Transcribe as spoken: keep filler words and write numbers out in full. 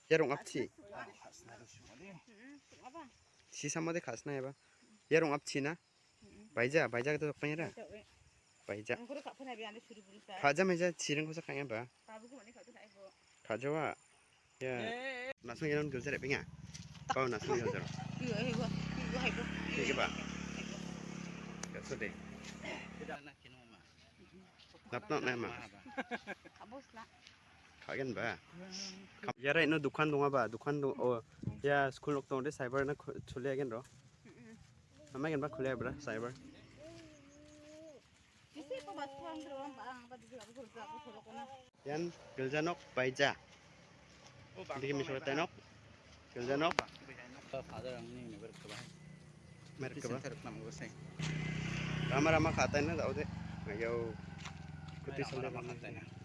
Ia rong·apchi. Chisamode ka·sina eba. Ia rong·apchi na. Baija, baija kita dokpanya ra. Baija. Kaja meja chiring kosa kanya ba. Kajawa. Ya. Nasong jalan gilja re penga. Kau nasong jalan. Iya ba. Gak sudah. Laptop nama. Kagen ba. Yara ino dukan donga ba, dukan dong, oh, ya school nok dong de cyber na chule agen ro. Ama gen ba khule bra cyber. Ian gilja nok baija. Digi misal tenok. Gilja nok. Father angni meber kebah. Merkeba. Rama rama khatai na dao de. Ayo. Kuti sale rama khatai na.